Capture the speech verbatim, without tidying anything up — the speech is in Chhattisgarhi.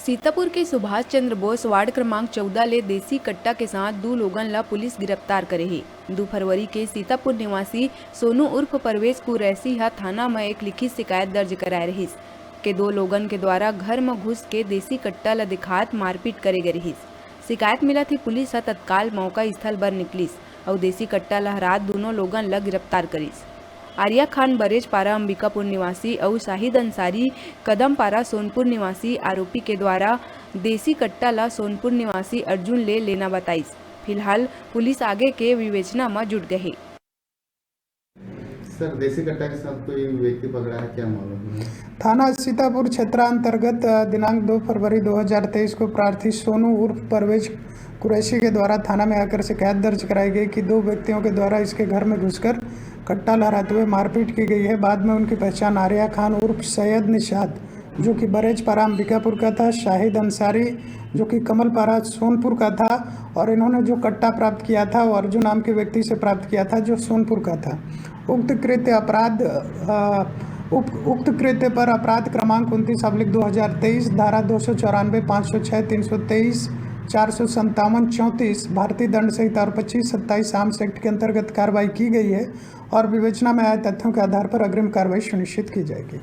सीतापुर के सुभाष चंद्र बोस वार्ड क्रमांक चौदह ले देसी कट्टा के साथ दू लोगन ला पुलिस गिरफ्तार करे हे। दू फरवरी के सीतापुर निवासी सोनू उर्फ परवेज कुरैशी ह थाना म एक लिखित शिकायत दर्ज कराए रहिस के दो लोगन के द्वारा घर म घुस के देसी कट्टा ला दिखात मारपीट करे गे रहिस। शिकायत मिलत ही पुलिस ह तत्काल मौका स्थल बर निकलिस अउ देसी कट्टा ला हरात दूनों लोगन ला गिरफ्तार करिस। आर्या खान बरेजपारा अंबिकापुर निवासी अउ शाहिद अंसारी कदमपारा सोनपुर निवासी आरोपी के द्वारा देसी कट्टा ला सोनपुर निवासी अर्जुन ले लेना बताइस। फिलहाल पुलिस आगे के विवेचना म जुट गए हे। सर, देसी कट्टा के साथ कोई व्यक्ति पकड़ा है, क्या मामला है? थाना सीतापुर क्षेत्रांतर्गत, अ, दिनांक दो फरवरी दो हज़ार तेईस को प्रार्थी सोनू उर्फ परवेज कुरैशी के द्वारा थाना में आकर शिकायत दर्ज कराई गई कि दो व्यक्तियों के द्वारा इसके घर में घुसकर कट्टा लहराते हुए मारपीट की गई है। बाद में उनकी पहचान आर्या खान उर्फ सैयद निषाद, जो कि बरेजपारा अंबिकापुर का था, शाहिद अंसारी, जो कि कमलपारा सोनपुर का था, और इन्होंने जो कट्टा प्राप्त किया था, वो अर्जुन नाम के व्यक्ति से प्राप्त किया था, जो सोनपुर का था। उक्त कृत्य अपराध, अ, उप-, उक्त कृत्य पर अपराध क्रमांक उनतीस अब्लिक दो हज़ार तेईस, धारा दो सौ चौरानवे, पाँच सौ छः, तीन सौ तेईस, चार सौ संतावन, चौंतीस भारतीय दंड संहिता और पच्चीस सत्ताईस आर्म्स एक्ट के अंतर्गत कार्रवाई की गई है और विवेचना में आए तथ्यों के आधार पर अग्रिम कार्रवाई सुनिश्चित की जाएगी।